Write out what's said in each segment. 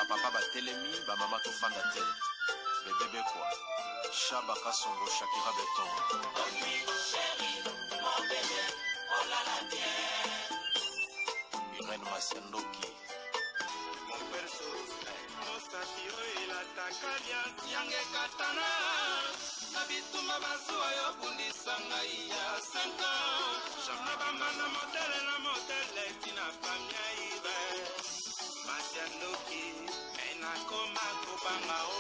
Bapapa batelemi, bamama tofanda te. Bebe Bekwa, Shaba Kasongo, Shakira Beton. Irène Masiandoki. Mosapi oyo elataka liasi yanga ekatana na bitumba bazuwa yo bundisa ngai ya 5 ans na bambanda motele na motele tina famia ibe masi ya ndoki me nakoma kobanga o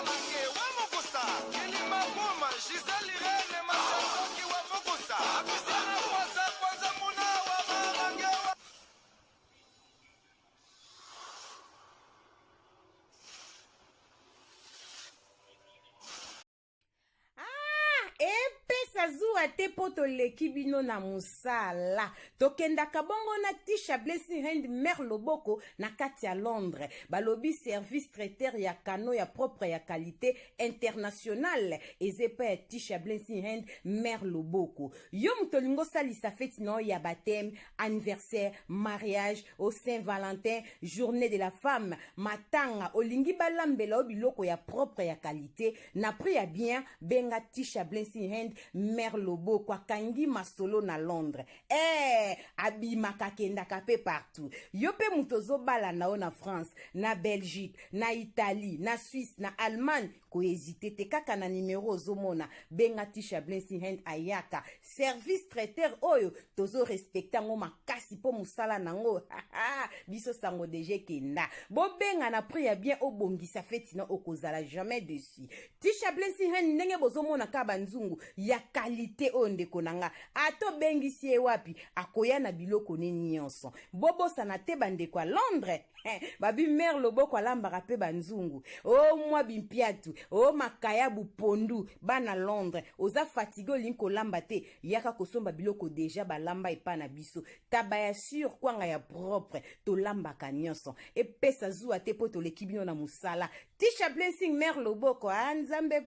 Mange wa mokosa kilima boma Gisèle Irene Masandoki wa mokosa Apisana kwasa kwanza muna wa marange wa Ah, epesa zuwa te mpo toleki bino na mosala. Tokendaka bongo na Tisha Blessing Hand Mère Loboko na kati ya Londres. Balobi service traiteur ya kano ya propre ya qualité internationale eza epai ya Tisha Blessing Hand Mère Loboko. Yo moto olingi osalisa feti na yo ya baptême, anniversaire, mariage, au Saint-Valentin, journée de la femme, matanga, olingi balambela yo biloko ya propre ya qualité na prix ya bien, benga Tisha Blessing Hand Mère Loboko akangi masolo na Londres. Eh, abimaka akendaka pe partout. Yo pe moto ozobala na yo na France, na Belgique, na Italie, na Suisse, na Allemagne, ko hésiter te kaka na numero ozomona, benga Tisha Blessing Hand ayaka. Service traiteur oyo tozo respecter yango makasi po mosala nango biso sango deja ekenda. Bobenga na prix ya bien obongisa feti na okozala jamais dessus. Tisha Blessing Hand ndenge bozomona kaka banzungu ya qualité oyo ndeko na nga ata obengisi ye wapi akoya na biloko ne nyonso. Bobosana te bandeko ya Londres babi mère Loboko alambaka pe banzungu o mwa bimpiatu o makayabu pondu. Bana Londres oza fatigue olingi kolamba te, yaka kosomba biloko deja balamba epa na biso. Taba ya sur kwanga ya propre tolambaka nyonso. Epesa zuwa te po toleki bino na mosala. Tisha Blessing Mère Loboko a Nzambe.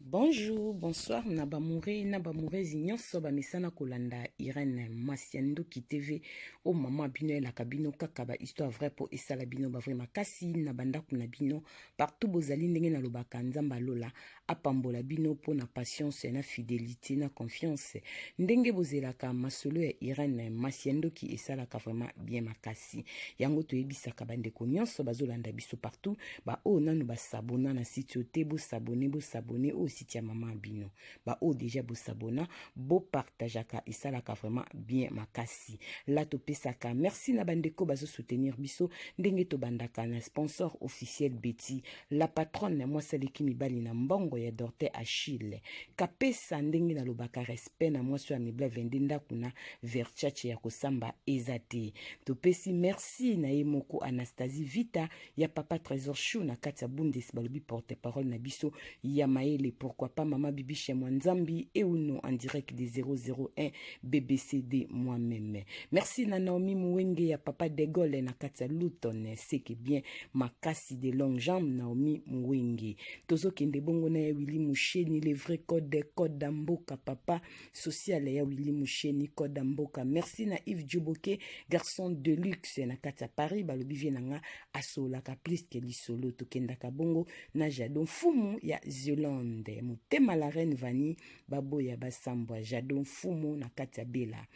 Bonjour, bonsoir na bamoure na bamourezi nyonso bamesana kolanda Irène Masiandoki TV o mama bino elaka bino kaka ba histoire vraie po esala bino ba vrai makasi na bandako na bino partout bozali. Ndenge nalobaka, Nzambe alola apambola bino po na patience na fidélité na confiance ndenge bozelaka masolo ya Irène Masiandoki esalaka vraiment bien makasi. Yango toyebisaka bandeko nyonso bazolanda biso partout, ba oyo nanu basabona na site oyo te, bosabone, bosabone oyo site ya mama bino. Ba oyo deja bosabona, bopartageaka, esalaka vraiment bien makasi. La topesaka merci na bandeko bazosoutenir biso ndenge tobandaka na sponsor officiel Betty la patronne, mwasi aleki mibali na mbongo ya Dorte Achille Kapesa. Ndenge nalobaka, respect na mwasi oyo amibla vende ndako na Verchache ya kosamba eza te. Topesi merci na ye moko Anastasie Vita ya papa Trésor Chou na kati ya Bundes, balobi porte parole na biso ya mayele. Pourquoi pas mama Bibi chez moi Nzambi Euno en direct de 001 BBCD moi-même. Merci na Naomi Muwenge ya papa De Gaulle na kati ya Luton, c'est que bien makasi de longue jambe Naomi Muwenge. Tozokende bongo na ya Willy Musheni, le vrai code code mboka, papa social ya Willy Musheni code mboka. Merci na Yves Djuboke, garçon de luxe na kati ya Paris, balobi vie nanga asolaka plus que lisolo. Tokendaka bongo na Jadon Fumu ya Zélande, motema la reine Vani baboya basambwa, Jadon Fumu na kati ya Bela,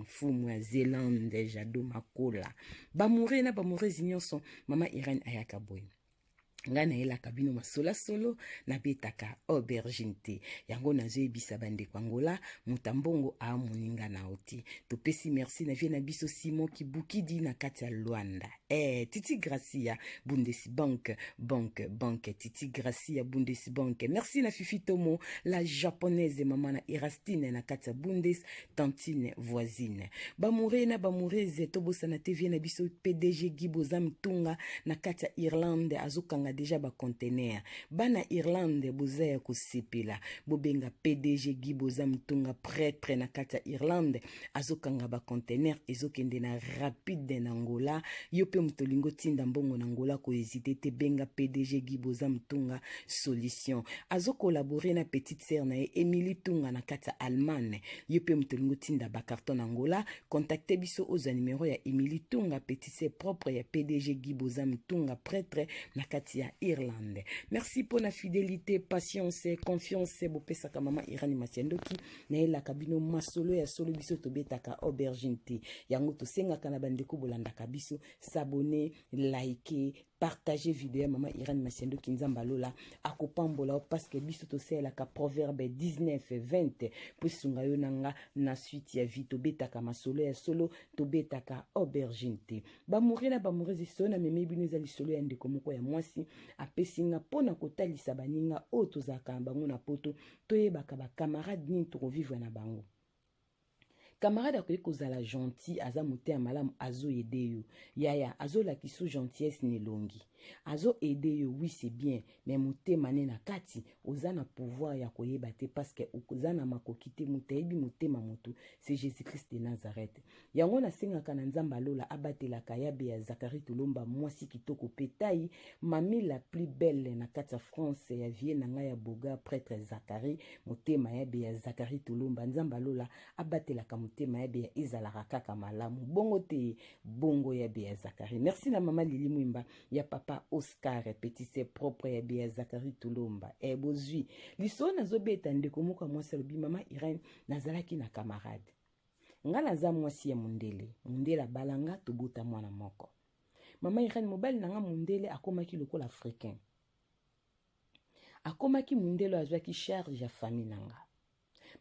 Fumu ya Zélande Jadon Makola. Bamoure na bamourezi nyonso, mama Irène ayaka boye, ngai nayelaka bino masola solo, nabetaka aubergine te. Yango nazoyebisa bandeko Angola, moto ya mbongo amoninga na yo te. Topesi merci na vie na biso Simon Kibukidi na kati ya Luanda, Titi Gracia Bundesbank, banque banque, Titi Gracia Bundesbank. Merci na Fifi Tomo la japonaise, mama na Erastine na kati ya Bundes, tantine voisine. Bamoure na bamoureze, tobosana te vie na biso PDG Guy Bozam Tunga na kati ya Irlande azokanga. Azokanga deja ba conteneur. Bana Irlande boza ya kosepela. Bobenga PDG Guy Boza Mutunga prêtre na kati ya Irlande azokanga ba conteneur ezokende na rapide na Angola. Yo pe moto olingi otinda mbongo na Angola ko hésiter te, benga PDG Guy Boza Mutunga solution. Azo collaborer na petite sœur na ye Emily Tunga na kati ya Allemagne. Yo pe moto olingi otinda ba carton na Angola, contacter biso ozwa numero ya Emily Tunga petite sœur propre ya PDG Guy Boza Mutunga prêtre na kati ya Irlande. Merci pour la fidélité, patience, confiance bopesaka mama Irani Masiandoki nayelaka bino masolo ya solo. Biso tobetaka aubergine te, yango tosengaka na bandeko bolandaka biso, s'abonner, liker, partager video ya mama Irani Masiandoki. Nzambe alola akopambola yo, parce que biso tosalelaka Proverbe 19 20 mpo esunga yo na nga na suite ya vie. Tobetaka masolo ya solo, tobetaka aubergine te. Bamouri na bamoureuses, lisolo na meme bino eza lisolo ya ndeko moko ya mwasi apesi nga mpona kotalisa baninga oyo tozalaka na bango na Poto. Toyebaka bacamarade nini tokovivre na bango. Camarade akoki kozala gentil, aza motema malamu, azoaider yo yaya, azolakisa gentillesse na elongi, azoaider yo, oui, c'est bien, mais motema ne na kati oza na pouvoir ya koyeba te, parce que oza na makoki te. Moto ayebi motema motu, c'est Jésus Christ de Nazareth. Yango nasengaka na Nzambe alola abatelaka yabe ya Zakari Tolomba, mwasi kitoko mpe tai mami la plus belle na kati ya France, ya vie na ngai ya boga prêtre Zakari. Motema yabe ya Zakari Tolomba, Nzambe alola abatelaka motema yabe ya ezalaka kaka malamu bongo te, bongo yabe ya Zakari. Merci na mama Lili Mwimba ya papa Oscar, petit sœur propre ya be ya Zakari Tolomba. E bozwi lisolo nazobeta. Ndeko moko ya mwasi alobi: "Mama Irene, nazalaki na camarade. Nga naza mwasi ya mondele, mondele abala nga, tobota mwana moko. Mama Irene, mobali na nga mondele akomaki lokola africain, akomaki mondele oyo azwaki charge ya famille na nga.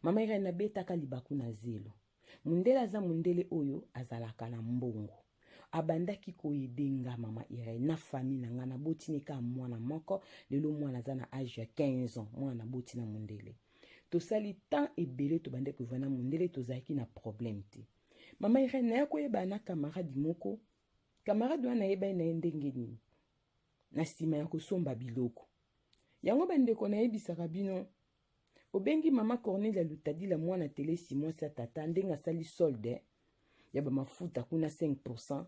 Mama Irene, nabetaka libaku na zelo. Mondele aza mondele oyo azalaka na mbongo, abandaki koaider nga, mama Irene, na famille na nga. Nabotini kaka mwana moko. Lelo mwana aza na age ya 15 ans. Mwana naboti na mondele. Tosali temps ebele, tobandaki kovivre na mondele, tozalaki na problème te. Mama Irene, naya koyeba na camarade moko. Camarade wana nayebani na ye ndenge nini? Na nsima ya kosomba biloko yango. Bandeko, nayebisaka bino, obengi mama Cornelia Lutadila, mwana telesi, mwasi ya tata, ndenge asali solde ya bamafuta kuna 5,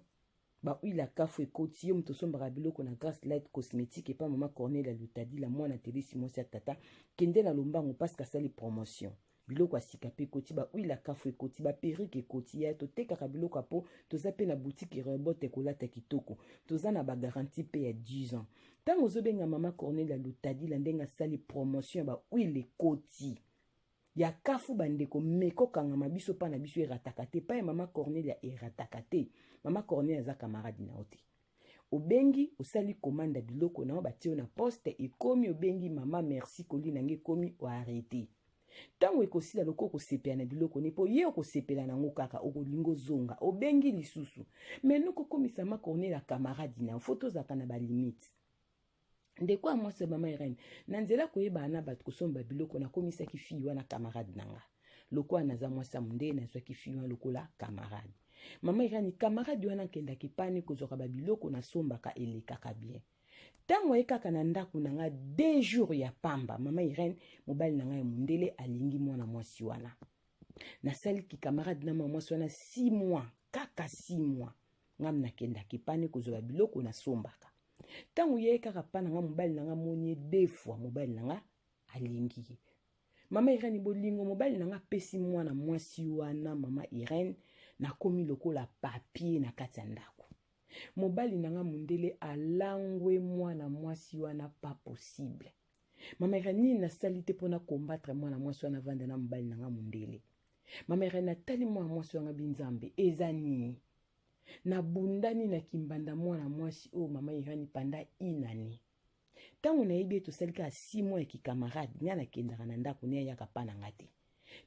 bahuile ya kafu ekoti. Yo moto osombaka biloko na Grace Light Cosmétique epa mama Cornelia Lutadila, mwana telesi, mwasi ya tata, kende na lombango parce que asali promotion, biloko ya sika mpe ekoti, bahuile ya kafu ekoti, baperruque ekoti. Ya totekaka biloko ya po, toza mpe na boutique Rebote, kolata kitoko, toza na bagarantie mpe ya 10 ans. Ntango ozobenga mama Cornelia Lutadila, ndenge asali promotion ya bahuile ekoti ya kafu, bandeko, mekokangama biso mpa na biso erataka te. Epai ya mama Cornelia erataka te. Mama Cornelia aza camarade na yo te. Obengi, osali commande ya biloko na yo, batie yo na poste, ekomi, obengi mama: 'Merci, colis na ngai ekomi.' Oarrêter. Ntango ekosila, lokola okosepela na biloko ne mpo ye okosepela nango kaka, okolinga ozonga, obengi lisusu. Mais nokokomisa ma Cornelia camarade na yo, faut tozalaka na balimite. Ndeko ya mwasi ya mama Irene, na nzela koyebana na bato, kosomba biloko, nakomisaki fille wana camarade na nga. Lokola naza mwasi ya mondele, nazwaki fille wana lokola camarade. Mama Irene, camarade wana akendaki pani kozwaka babiloko nasombaka, elekaka bien. Ntango aye kaka na ndako na nga 2 jours ya pamba, mama Irene, mobali na ngai ya mondele alingi mwana mwasi wana. Nasaliki camarade na mwana mwasi wana 6 mois, kaka 6 mois. Ngam nakendaki pani kozwa biloko nasombaka. Ntango ye kaka pa na nga, mobali na nga moni ye deux fois, mobali na nga alingi ye. Mama Irene, bolingo mobali na nga apesi mwana mwasi wana, mama Irene, nakomi lokola papier na kati ya ndako. Mobali na nga mondele alangwe mwana mwasi wana, pas possible. Mama Irene, nini nasali te mpona combattre mwana mwasi wana avanda na mobali na nga mondele? Mama Irene, natali mwana mwasi wana, binzambe eza nini? Nabundani na kimbanda mwana mwasi oyo, mama Irene, panda inani. Ntango nayebi ye, tosali kaka 6 mois ya kikamarade. Ngai nakendaka na ndako ne, ayaka pa na nga te.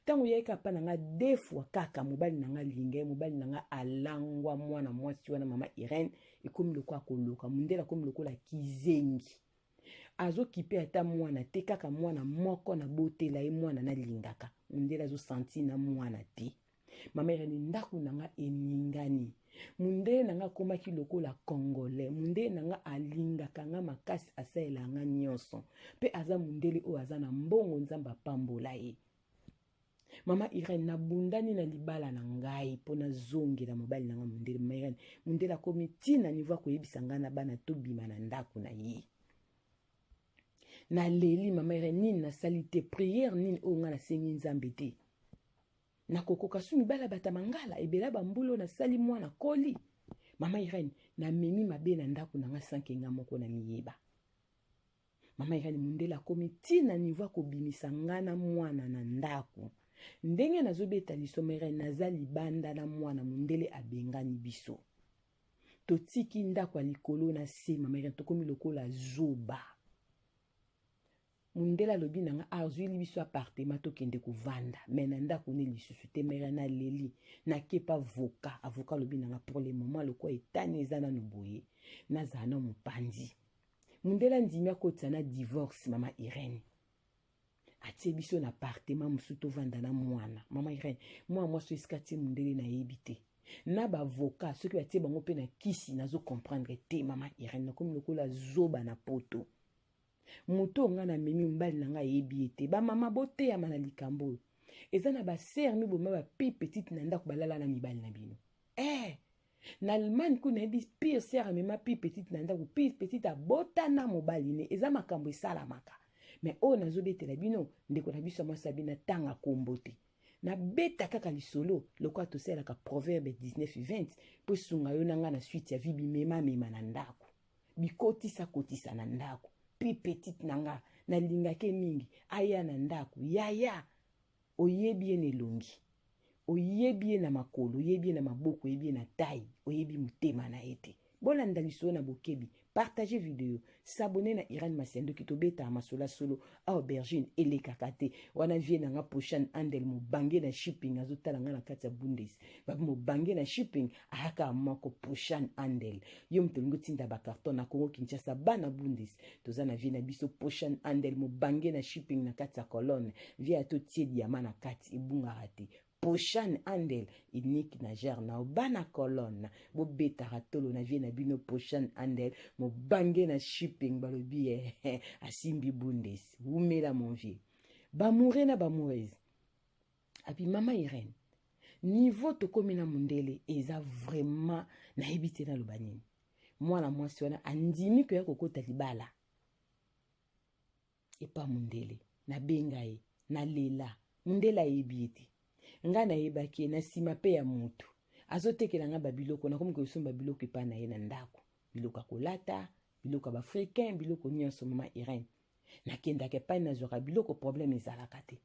Ntango yayaka pa na nga deux fois kaka, mobali na nga alinga ye. Mobali na nga alangwa mwana mwasi wana. Mama Irene, ekomi lokola koloka mondele, akomi lokola kizengi, azokipe ata mwana te, kaka mwana moko nabotela ye, mwana nalingaka. Mondele azosentir na mwana te. Mama Irene, ndako na nga eningani. Mundele na nga akomaki lokola congolais. Mundele na nga alingaka nga makasi, asalela nga nyonso. Mpe aza mundele oyo aza na mbongo, Nzambe apambola ye. Mama Irene, nabundani na libala na ngai mpo nazongela mobali na nga mundele. Mama Irene, mundele akomi ti na niveau akoyebisa ngai na bana tobima na ndako na ye. Naleli mama Irene, nini nasali te, prière nini oyo ngai nasengi Nzambe te. Nakokoka su mibala bata mangala ebela bambula oyo nasali mwana koli. Mama Irene, namemi mabe na ndako na nga sanke nga moko na miyeba. Mama Irene, mundele akomi ti na niveau akobimisa nga na mwana na ndako. Ndenge nazobeta liso, mama Irene, naza libanda na mwana, mundele abengani biso. Totiki ndako ya likolo na se, mama Irene, tokomi lokola zoba. Mundele alobi na nga azwili biso appartement tokende kovanda, mais na ndako ne lisusu te. Mère, naleli, nakepa avocat. Avocat alobi na nga pour le moment lokola etani eza nanu boye, nazala na mopanzi. Mundele andimi akotisa na divorce. Mama Irene, atie biso na appartement mosusu tovanda na mwana. Mama Irene, mwana mwasi esika atie mundele nayebi te, na baavocat soki batie bango mpe na kisi nazo comprendre te. Mama Irene, nakomi lokola zoba na poto. Moto oyo ngai namemi, mobali na ngai ayebi ye te. Bamama, boteyama na likambo oyo. Eza na basere miboma bapi petite na ndako, balala na mibali na bino. Na Allemagne kuna nayebi pire sere amema pi petite na ndako, pi petite abota na mobali ne. Eza makambo esalamaka. Mais oyo nazobetela bino, ndeko na biso ya mwasi abi natanga kombo te, nabeta kaka lisolo lokola tosalelaka Proverbe 19 20 mpo esunga yo na ngai na suite ya vie. Bimemamema na ndako, bikotisa kotisa na ndako. Pi petite na nga nalingaki mingi aya na ndako. Yaya, oyebi ye na elongi, oyebi ye na makolo, oyebi ye na maboko, oyebi ye na taille, oyebi motema na ye te. Bolanda lisolo na bokebi, partage video, s'abonner na Irene Masiandoki. Tobetaka masolo solo, aubergine elekaka te wana. Vie na nga prochaine andel mobange na shipping azotala nga na kati ya Bundes. Babi mobange na shipping ayaka moko prochaine andel. Yo moto olingi otinda bacarton na Congo Kinshasa, bana Bundes toza na vie na biso prochaine andel mobange na shipping na kati ya Colonne. Vie ya totie diama na kati ebungaka te. Prochaine andel unique na gere na bana Colonne, bobetaka tolo na vie na bino. Prochaine andel mobange na shipping balobi ye asimbi Bundes. Wumela mon vieux. Bamoure na bamoureuse abi mama Irene, niveau tokomi na mondele eza vraiment nayebi te naloba nini. Mwana mwasi wana andimi koya kokota libala epa mondele. Nabenga ye, nalela. Mondele ayebi ye te, ngai nayebaki ye na nsima mpe ya motu azotekela ngai babiloko. Nakomi kosomba biloko epai na ye na ndako, biloko ya kolata, biloko ya baafricain, biloko nyonso. Mama Irene, nakendaka epai nazwaka biloko, problème ezalaka te.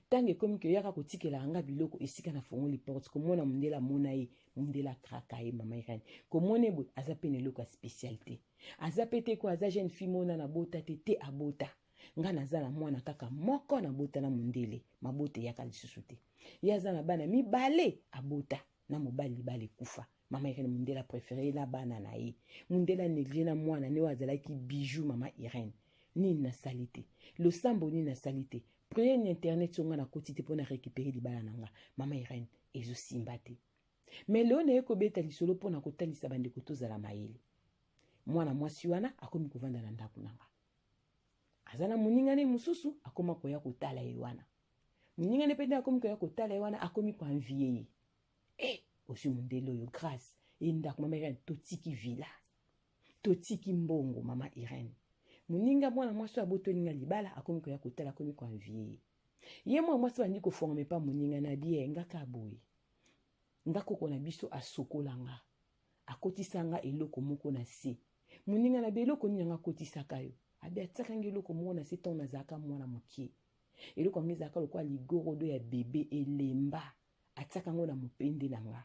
Ntango ekomi koyaka kotikelaka nga biloko, esika nafongoli porte komona mondele, amona ye, mondele akraka ye. Mama Irene, komona ye boye, aza mpe na eloko ya spécial te, aza mpe te ko aza jeune fille mona nabota te te abota. Nga naza na mwana kaka moko, nabota na mondele, mabota eyaka lisusu te. Ye aza na bana mibale, abota na mobali, libala ekufa. Mama Irene, mondele apréféré na bana na ye, mondele anéglige na mwana ne oyo azalaki bijou. Mama Irene, nini nasali te, losambo nini nasali te, prière na internet so nga nakoti te mpo na récupérer libala na nga. Mama Irene, ezosimba te. Mais leo naye kobeta lisolo mpo na kotalisa bandeko tozala mayele. Mwana mwasi wana akomi kovanda na ndako na nga, aza na moninga ne mosusu akóma koya kotala ye wana. Moninga ne mpe nde akomi koya kotala ye wana, akomi koenvier ye. E ozwi mondele oyo grâce ye ndako. Mama Irene, totiki villa, totiki mbongo. Mama Irene, moninga mwana mwasi oyo abotolinga libala akomi koya kotala, akomi koenvier ye. Ye mwana mwasi bandi kofongama epa moninga na bie. Ngaka boye, nga koko na biso asokola nga, akotisa nga eloko moko na se. Moninga na be, eloko nini yanga akotisaka yo? Abi atiaka nga eloko moko na se ntango nazalaka mwana mokie. Eloko yango ezalaka lokola ligorodo ya bebe elemba. Atiaka yango na mopende na nga,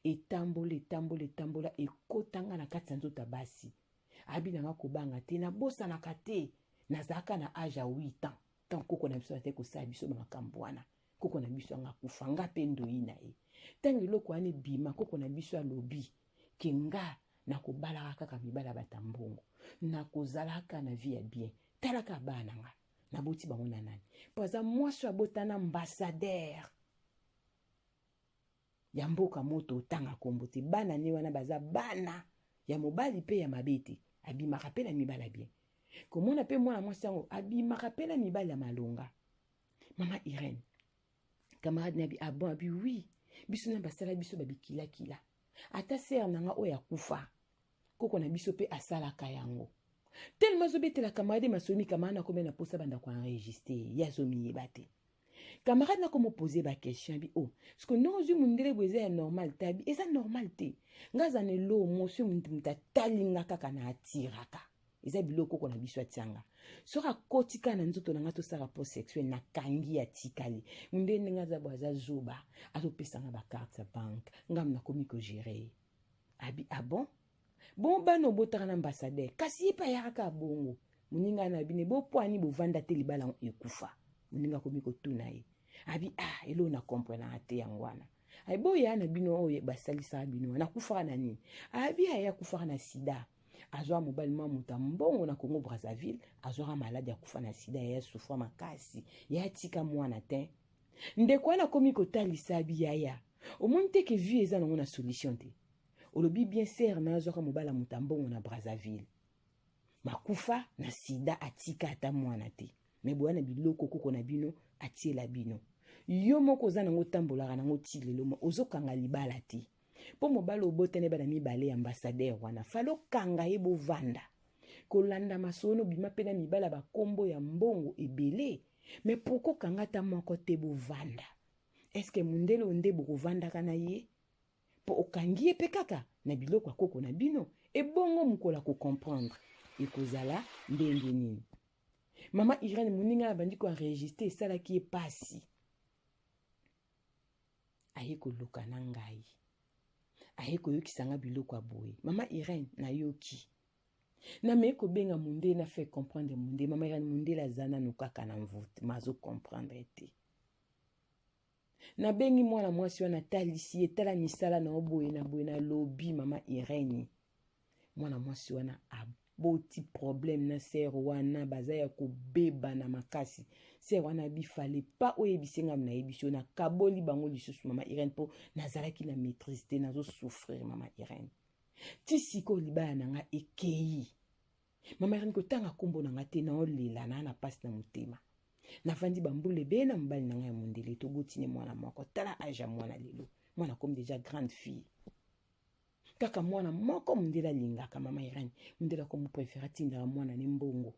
etambola, etambola, etambola, ekotanga na kati ya nzoto ya basi. Abi na nga kobanga te, nabosanaka te, nazalaka na age ya 8 ans ntango koko na biso ate kosala biso bamakambo wana. Koko na biso anga akufa, nga mpe ndoi na ye. Ntango eloko wana ebima, koko na biso alobi ke nga nakobalaka kaka mibala bata mbongo, nakozalaka na vie ya bien. Talaka bana na nga, naboti bango na nani? Mpo aza mwasi oyo abota na ambassadeur. Ya mboka moto otanga kombo te. Bana ne wana baza bana ya mobali pe ya mabe te. Abimaka pe na mibali ya bien. Komona pe mwana mwasi yango abimaka pe na mibali ya malonga. Mama Irène, camarade na bi ah bon abi oui, biso na basala biso ba bikilakila. Ata sœur na nga oyo akufa, koko na biso pe asalaka yango. Tellement azobetela camarade masolo mi camarade nakomi na posa banda ko enregistrer ye azomiyeba te. Camarade nako mo poser ba question abi oh, ce que ndongo ozwi mundele boye eza ya normal te abi eza normal te. Nga aza na eloo mosu mutu mutu atali nga kaka na atiraka. Eza biloko koko na biso atianga. Soki akoti kaka na nzoto na nga tosala rapport sexuel nakangi atikali. Mundele ndenge aza boye aza zoba, azopesa nga ba carte ya banque, nga nakomi ko gérer ye. Abi ah bon? Bon bana obotaka na ambassadeur, kasi ye pe ayaka kaka bongo. Moninga na bino bopwani bovanda te libala yango ekufa. Moninga akomi kotuna ye. Abi ah eloko na comprenaka te yango wana. Abi boya na bino oyo basalisaka bino wana akufaka na nini? Abi aye akufaka na sida. Azwa mobali mwa moto ya mbongo na Congo Brazzaville, azwaka maladi akufa na sida, ya souffra makasi, ya atika mwana te. Ndeko wana akomi kotalisa abi yaya, omoni te ke vie eza nango na solution te. Olobi bien sœur na azwaka mobali ya moto ya mbongo na Brazzaville. Makufa na sida atika ata mwana te. Me boya na biloko koko na bino atiela bino. Yo moko oza nango otambolaka nango ti lelo ma ozokanga libala te. Po mobali obotani bana mibale ya ambassadeur wana falo okanga ye bovanda. Kolanda masolo no bima pe na mibala ba kombo ya mbongo ebele. Mais pourquoi okanga ata moko te bovanda? Est-ce que mundele oyo nde bokovandaka na ye? Po okangi ye pe kaka na biloko ya koko na bino, ebongo mokolo ako comprendre ekozala ndenge nini? Mama Irène moninga na bandi ko enregistrer esalaki ye pasi. Aye koluka na ngai. Aye koyokisa nga biloko ya boye. Mama Irène nayoki. Na mei kobenga mundele na fait comprendre mundele. Mama Irène mundele aza nanu kaka na mvutema azo comprendre te. Nabengi mwana mwasi wana atalisi ye tala misala na yo boye na boye nalobi mama Irène. Mwana mwasi wana aboti problème na sœur wana baza ya kobeba na makasi. Sœur wana abi fallait pas oyebise nga nayebisi yo nakaboli bango lisusu mama Irène po nazalaki na maîtrise te nazo souffrir mama Irène. Ti sikoyo libala na nga ekeyi. Mama Irène kotanga kombo na nga te naolela na na pasi na motema. Navandi ba mbula ebele na mobali na nga ya mondele toboti ne mwana moko tala age ya mwana lelo mwana akomi deja grande fille kaka mwana moko mondele alingaka mama Irène mondele akomi préféré atindaka mwana ne mbongo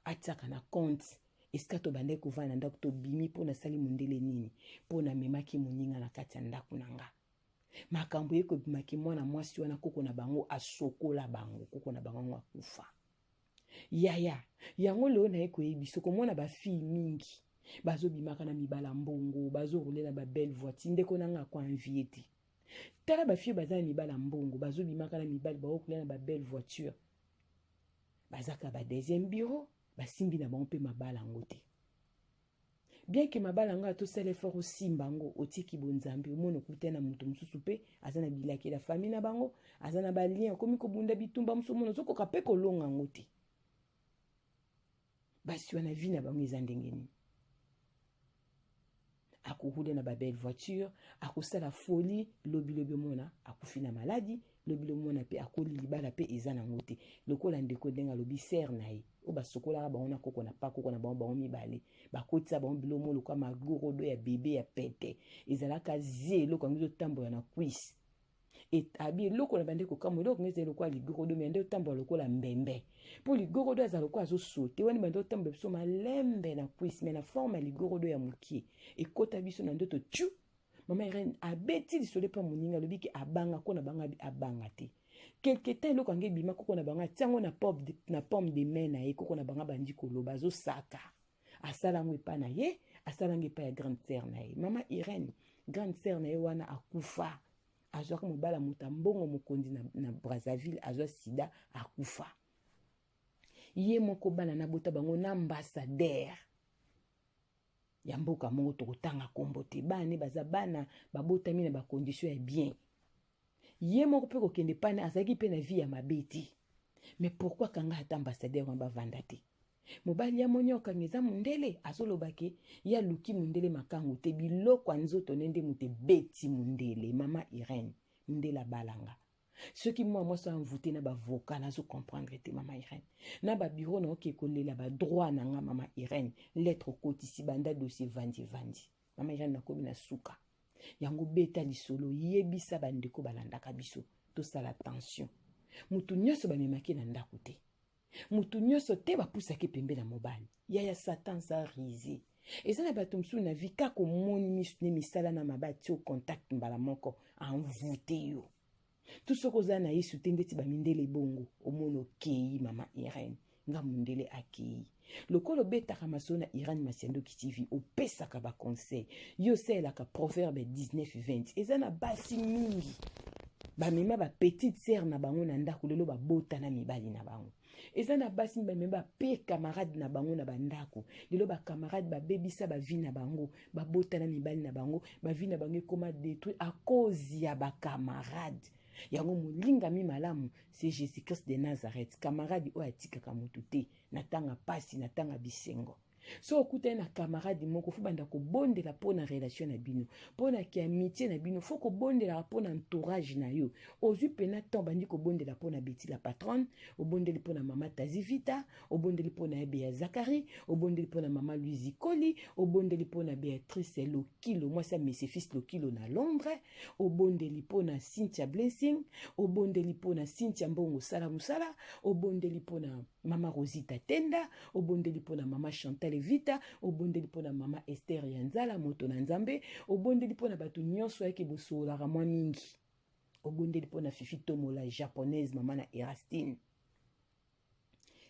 atiaka na compte esika tobandaki kovanda na ndako tobimi mpo nasali mondele nini mpo namemaki moninga na kati ya ndako na nga makambo ye kobimaki mwana mwasi wana koko na bango asokola bango koko na bango yango akufa yaya yango leo naye koyebisa okomona ba fille mingi bazobimaka na mibala mbongo bazoroule na ba belle voiture ndeko na nga ako envie te tala ba fille baza na mibala mbongo bazobimaka na mibali baokolia na ba belle voiture bazaka ba deuxième bureau basimbi na bango mpe mabala yango te bien que mabala yango atosala effort osimba yango otiki bonzambe omona okutani na moto mosusu mpe aza na bilakela famille na bango aza na balien okomi kobunda bitumba mosusu omona ozokoka mpe kolonga yango te basi wana vie na bango eza ndenge nini akorouler na ba belle voiture akosala folie lobi lobi omona akufi na maladi lobi lobi omona mpe akoli libala mpe eza nango te lokola ndeko ndenge alobi sere na ye oyo basokolaka bango na koko na pa koko na bango bango mibale bakotisa bango biloko moko lokola magorodo ya bebe ya pete ezalaka zie eloko yango ezotambola na cuisse abi eloko na bande kokamwa eloko yango ezali lokola ligorodo me nde otambola lokola mbembe mpo ligorodo aza lokola azosote wana bande otambola biso malembe na cuisse me na forme ya ligorodo ya mokie ekota biso na ndoto tu mama Irène abeti lisolo epa moninga alobi ke abanga ko na bango abi abanga te quelque temps eloko yango ebima koko na bango atia yango na pomme de main na ye koko na bango abandi koloba azosaka asala yango epa na ye asala yango epa ya grande sœur na ye mama Irène grande sœur na ye wana akufa azwaka mobala moto ya mbongo mokonzi na Brazzaville azwa sida akufa ye moko bana nabota bango na ambassadeur ya mboka moko tokotanga kombo te bana ne baza bana babotami na bakondition ya bien ye moko mpe kokende pana azalaki mpe na vie ya mabe te mais pourquoi kanga ata ambassadeur wana bavanda te? Mobali amoni okanga eza mundele, azoloba ke ye aluki mundele makangu te, biloko ya nzoto ne nde moto ebeti mundele. Mama Irène, mundele abalanga. Soki mwa mwasi envoûté na bavocat, nazo comprendre te mama Irène. Na ba bureau na oke kolela ba droit na nga mama Irène, lettre okotisi banda dossier vandi vandi. Mama Irène nakomi na suka. Yango beta lisolo, yebisa bandeko balandaka biso, tosala attention. Mutu nyonso bamemaki na ndako te. Mutu nyonso te bapusaki pembe na mobali. Yaya Satan za rise. Eza na bato mosusu na vie kaka omoni misu ne misala na mabe atie yo contact mbala moko envoûte yo. Tu soki oza na Yesu te ndeti bamindele bongo omoni okei mama Irène nga mundele akei. Lokola obetaka masolo na Irène Masiandoki TV opesaka ba conseil yo osalelaka proverbe 19 20 eza na basi mingi bamema ba petite sœur na bango na ndako lelo babota na mibali na bango. Eza na basi bamema ba pire camarade na bango na bandako lelo ba camarade babebisa ba vie na bango babota na mibali na bango ba vie na bango ekoma détruit à cause ya ba camarade. Yango molingami malamu c'est Jésus-Christ de Nazareth, camarade oyo atikaka motu te na tanga pasi na tanga bisengo. So okutani na camarade moko fo banda kobondela mpo na relation na bino, mpo na ki amitié na bino, fo kobondelaka mpo na entourage na yo. Ozwi pena temps bandi kobondela mpo na Betty la patronne, obondeli mpo na mama Tazi Vita, obondeli mpo na Ebe ya Zakari, obondeli mpo na mama Louise Ikoli, obondeli mpo na Béatrice Lokilo, mwasi ya Monsieur Fils Lokilo na Londres, obondeli mpo na Cynthia Blessing, obondeli mpo na Cynthia Mbongo Sala Musala, obondeli mpo na mama Rosita Tenda, obondeli mpo na mama Chantal Evita, obondeli mpo na mama Esther ya Nzala moto na Nzambe, obondeli mpo na bato nyonso yake bosololaka mwa mingi, obondeli mpo na Fifi Tomola japonaise mama na Erastine,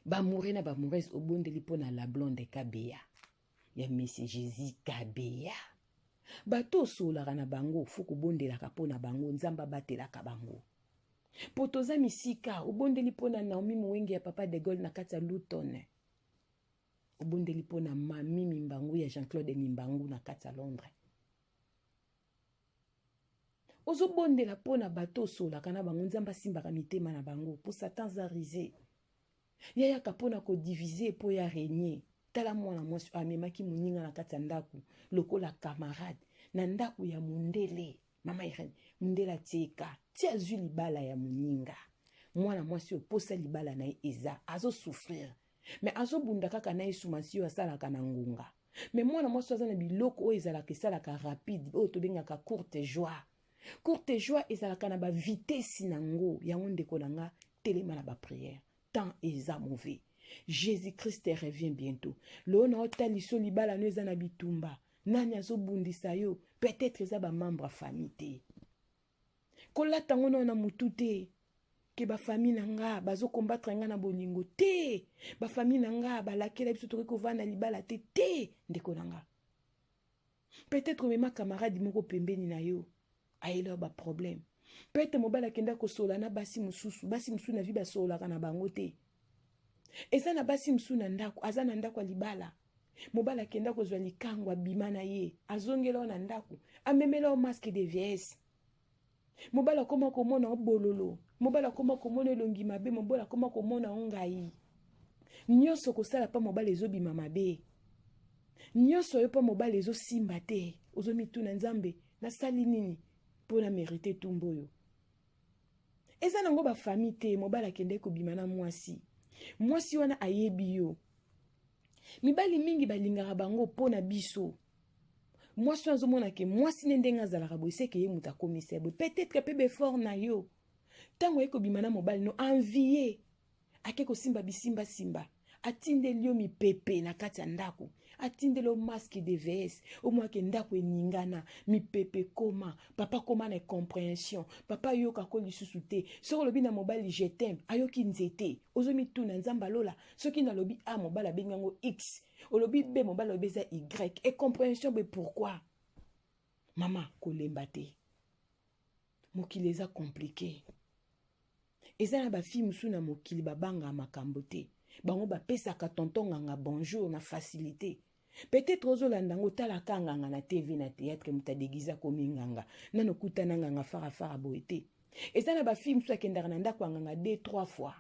bamoure na bamourese, obondeli mpo na la blonde Kabeya ya Monsieur Jésus Kabeya. Bato osololaka na bango fo kobondelaka mpo na bango, Nzambe abatelaka bango. Po toza misika, obondeli mpo na Naomi Muwenge ya Papa de Gaulle na kati ya Luton. Obondeli mpo na Mami Mimbangu ya Jean-Claude Mimbangu na kati ya Londres. Ozobondela mpo na bato osololaka na bango, Nzambe asimbaka mitema na bango, po Satan aza rusé. Yayaka mpo na kodiviser mpo ya régner. Tala mwana mwasi oyo amemaki moninga na kati ya ndako lokola camarade na ndako ya mondele. Mama Irène, mondele atieka ti azwi libala ya moninga. Mwana mwasi oyo posa libala na ye eza, azo souffrir. Mais azobunda kaka na Yesu Masiya oyo asalaka na ngonga. Mais mwana mwasi oyo aza na biloko oyo ezalaka esalaka rapide, oyo tobengaka courte joie. Courte joie ezalaka na ba vitesse nango. Yango ndeko na nga, telema na ba prière. Temps eza mauvais. Jésus-Christ revient bientôt. Lelo na otaliso libala no eza na bitumba. Nani azobundisa yo? Peut-être eza ba membre ya famille te. Kolata ngo na mutu te. Ke ba famille na nga bazo combattre nga na bolingo te. Ba famille na nga balakela biso tokoki kovanda libala te te ndeko na nga. Peut-être omema camarade moko pembeni na yo ayela ba problème. Peut-être mobali akenda kosola na basi mosusu, basi mosusu na vie basololaka na bango te. Eza na basi mosusu na ndako, aza na ndako ya libala. Mobali akenda kozwa likango abima na ye, azongela yo na ndako, amemela yo masque de vieillesse. Mobali akoma komona yo bololo, mobali akoma komona elongi mabe, mobali akoma komona yo ngai. Nyonso kosala pa mobali ezobima mabe. Nyonso yo pa mobali ezosimba te. Ozomituna Nzambe, nasali nini mpo na mérite tumbo oyo? Eza nango ba famille te, mobali akende kobima na mwasi. Mwasi wana ayebi yo. Mibali mingi balingaka bango mpo na biso. Mwasi wana azomona ke mwasi ne ndenge azalaka boye, seke ye moto akomisa ye boye. Peut-être pe befort na yo. Ntango aye kobima na mobali no envie, ake kosimba bisimba simba, atindeli yo mipepe na kati ya ndako, atindeli yo masque de vieillesse, omonake ndako eningana, mipepe ekoma, papa koma na incompréhension, papa ayoka ko lisusu te. Soki olobi na mobali je t'aime, ayoki nzete, ozomituna Nzambe alola, soki nalobi A mobali abengi yango X, olobi B mobali alobi eza Y, incompréhension boye pourquoi? Mama kolemba te. Mokili eza compliqué. Eza na ba fille mosusu na mokili babangaka makambo te. Bango bapesaka tonton nganga bonjour na facilité. Peut-être ozolanda ngo talaka nganga na TV na théâtre moto adeguise akomi nganga. Nano kutana nganga fara fara boye te. Eza na ba fille mosusu akendaka na ndako ya nganga 2 3 fois.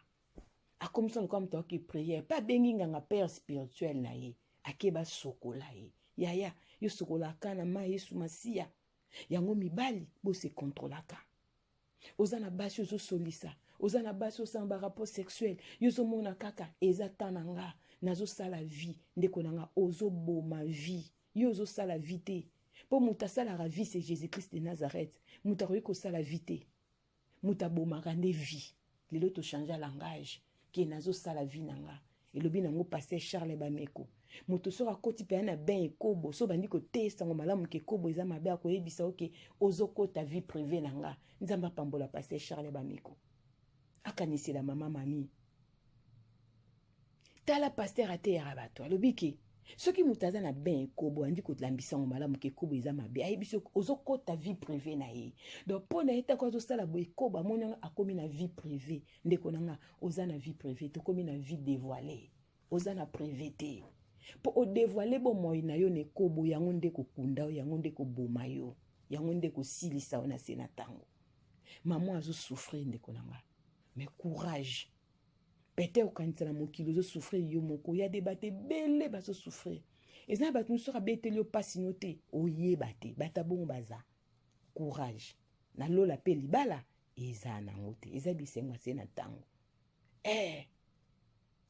Akomisa lokola moto aoki prière mpe abengi nganga père spirituel na ye ake basokola ye. Yaya, yo sokolaka na mai Yesu Masiya. Yango mibali bose kontrolaka. Oza na basi ozosolisa, oza na basi osala ba rapport sexuel, yo ozomona kaka eza temps na nga, nazosala vie. Ndeko na nga, ozoboma vie. Yo ozosala vie te. Po moto asalaka vie c'est Jésus-Christ de Nazareth. Moto akoki kosala vie te. Moto abomaka nde vie. Lelo to changer langage ke nazosala vie na nga. Elobi nango pasteur Charles Bameko. Moto soki akoti mpenza na bain ekobo, soki obandi koteya sango malamu ke ekobo eza mabe, akoyebisa yo ke ozokota vie privée na nga. Nzambe apambola pasteur Charles Bameko. Akanisela mama mami. Tala pasteur ateyaka bato, alobi ke soki moto aza na bain ekobo, andi kolambisa yango malamu ke ekobo eza mabe, ayebi soki ozokota vie privée na ye. Donc mpo na ye ntango azosala boye ekobo, amoni yango akomi na vie privée. Ndeko na nga, oza na vie privée, tokomi na vie dévoilée. Oza na privé te. Po o dévoiler bomoi na yo na ekobo, yango nde kokunda yo, yango nde koboma yo, yango nde kosilisa yo na se na tango. Maman azo souffrir ndeko na nga. Mais courage. Peut-être okanisa na mokili ozo souffrir yo moko, ya des bato ebele bazo souffrir. Eza na bato mosusu abeteli yo pasi no te, oyeba te, bato ya bongo baza. Courage. Na lola pe libala eza nango te, eza bisengo se na tango.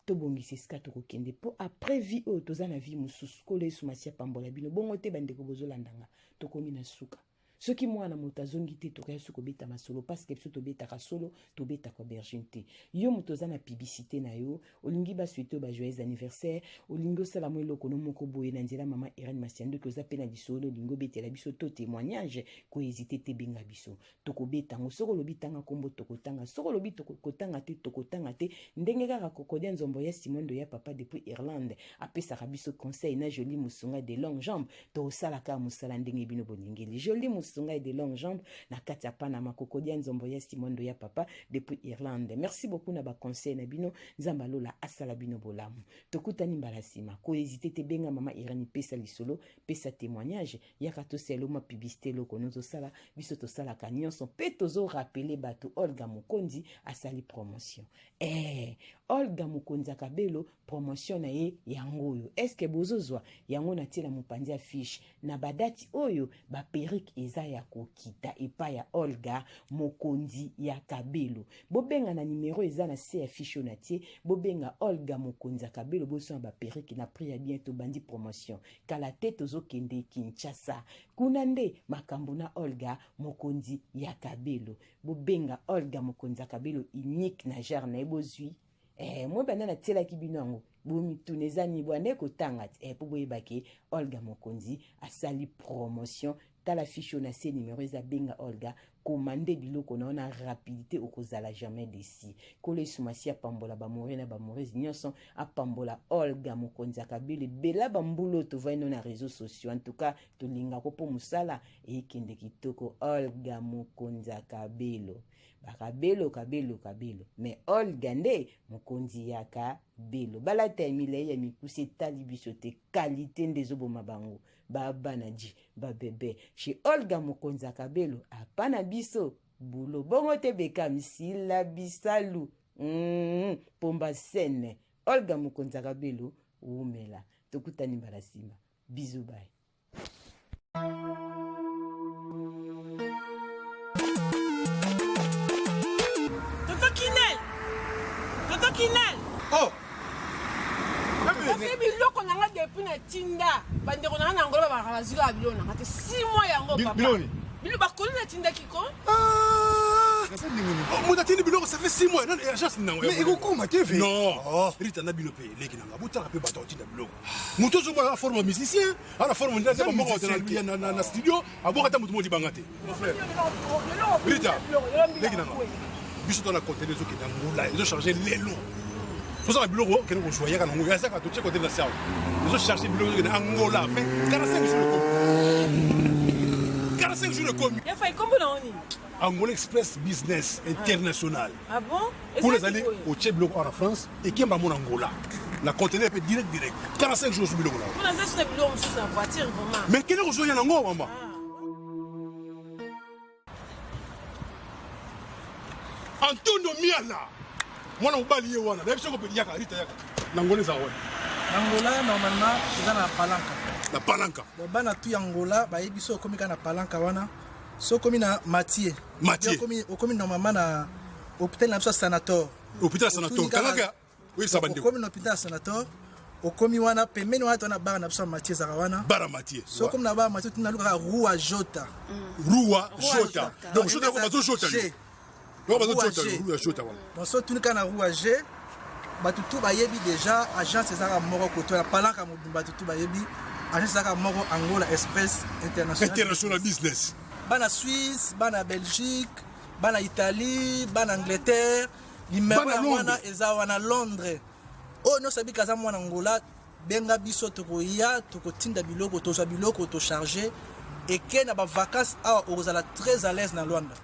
Tobongisa esika tokokende po après vie oyo toza na vie mosusu. Nkolo Yesu Masiya apambola bino. Bongo te bandeko bozolanda nga, tokomi na suka. Soki mwana moto azongi te, tokoya soki kobeta masolo, parce que biso tobetaka solo, tobetaka aubergine te. Yo moto oza na publicité na yo, olingi ba souhaiter ba joyeux anniversaire, olingi osala mwa eloko no moko boye na nzela mama Irène Masiandoki, oza pe na lisolo olingi obetela biso to témoignage, ko hésiter te, benga biso. Tokobeta yango. Soki olobi tanga kombo, tokotanga. Soki olobi kotanga te, tokotanga te. Ndenge kaka Kokodia Nzombo ya Simon ya papa depuis Irlande apesaka biso conseil na Jolie Musunga de longue jambe, tosalaka mosala ndenge bino bolingeli. Jolie Musunga de longue jambe na kati ya Panama, Kokodia Nzombo ya Simon ya papa depuis Irlande. Merci beaucoup na ba conseil na bino. Nzambe alola asala bino bolamu. Tokutani mbala sima. Ko hésiter te, benga mama Irène, pesa lisolo, pesa témoignage. Yaka tosala ma publicité loko nozo sala biso tosalaka nyonso pe tozo rappeler bato Olga Mokonzi asali promotion. Olga Mokonzi akabelo promotion na ye yango oyo. Est-ce que bozozwa yango na tiela mopanzi affiche na ba date oyo ba perruque eza ya kokita epa ya Olga Mokonzi ya Kabelo. Bobenga na numéro eza na C affiche na tie, bobenga Olga Mokonzi ya Kabelo bosoma ba perruque na prix ya bien, tobandi promotion. Kala te tozokende Kinshasa. Kuna nde makambo na Olga Mokonzi ya Kabelo. Bobenga Olga Mokonzi ya Kabelo unique na genre na ye bozwi. Moi banda natielaki bino yango. Bomituna eza nini, bwana ekotanga te. Po boyeba ke Olga Mokonzi asali promotion. Tala fiche oyo na se numéro eza, benga Olga, commande biloko na yo na rapidité, okozala jamais déçu. Nkolo Yesu Masiya apambola ba Morena, ba Morese nyonso, apambola Olga Mokonzi ya Kabelo, ebela ba mbula oyo tovandi no na réseaux sociaux. En tout cas, tolingako po mosala ekende kitoko. Olga Mokonzi ya Kabelo. Ba Kabelo, Kabelo, Kabelo. Mais Olga nde Mokonzi ya Kabelo. Balata ya milai ya mikuse etali biso te, qualité nde ezoboma bango. Ba bana ji, ba bebe. Chez Olga Mokonzi ya Kabelo, apa na biso boulot. Bongo te Bekam, Sila Bisalu. Pomba scène. Olga Mokonzi ya Kabelo, wumela. Tokutani mbala sima. Bisous, bye. Tonton Kinel! Tonton Kinel! Oh! Kasi biloko na nga depuis na tinda bandeko na nga na Angola babaka bazwi kaka biloko na nga te 6 mois yango papa. Biloko nini? Biloko bakoli natindaki ko. Ah! Oh, moto atindi biloko ça fait 6 mois nani agence nango Mais ekokoma te ve. Non. Oh. Rita na bino pe leki na nga botala pe bato atinda biloko. Moto ozomona na forme ya musicien, ana forme nde aza moko na na na studio, aboka ata moto moko libanga te. Mon frère. Rita, leki na nga. Biso to na conteneur ezokende Angola, ezo charger lelo. Tozala biloko kende kozwa yaka nango, ya saka totie conteneur na salle. Ezo charger biloko ezokende Angola, fait 45 jours ekomi. 45 jours ekomi. Ya fai kombo na oni? Angola Express Business International. Ah bon? Kuna ezali otie biloko awa na France, ekemba mona Angola. Na conteneur pe direct direct. 45 jours biloko na. Kuna eza suna biloko mosusu na voiture vraiment. Mais kende kozwa ya nango mama. Antonio Miala. Mwana mobali ye wana. Nayebi soko yaka Rita yaka. Na Angola eza wana. Na Angola normalement eza na Palanca. Na Palanca. Donc bana tout ya Angola bayebi so okomi kaka na Palanca wana. So okomi na Mathieu. Mathieu. Okomi okomi normalement na hôpital na biso Sanator. Hôpital Sanator. Tangaka oyebisa bandeko. Okomi na hôpital Sanator. Okomi wana pembeni wana tona bar na biso ya Mathieu ezalaka wana. Bar ya Mathieu. So okomi na bar ya Mathieu tuna lukaka Rua Jota. Rua Jota. Donc Jota bazo Jota. Donc bazo Jota, Rua Jota wana. Donc so tuni kaka na Rua G bato tu bayebi déjà agence ezalaka moko koto ya palanka mobimba bato tu bayebi agence ezalaka moko Angola Express International. International Business. Bana Suisse, bana Belgique, bana Italie, bana Angleterre, numéro ya wana eza wana Londres. Oyo nyonso abika aza mwana Angola, benga biso tokoya, tokotinda biloko, tozwa biloko, tocharge eke na ba vacances awa okozala très à l'aise na Luanda.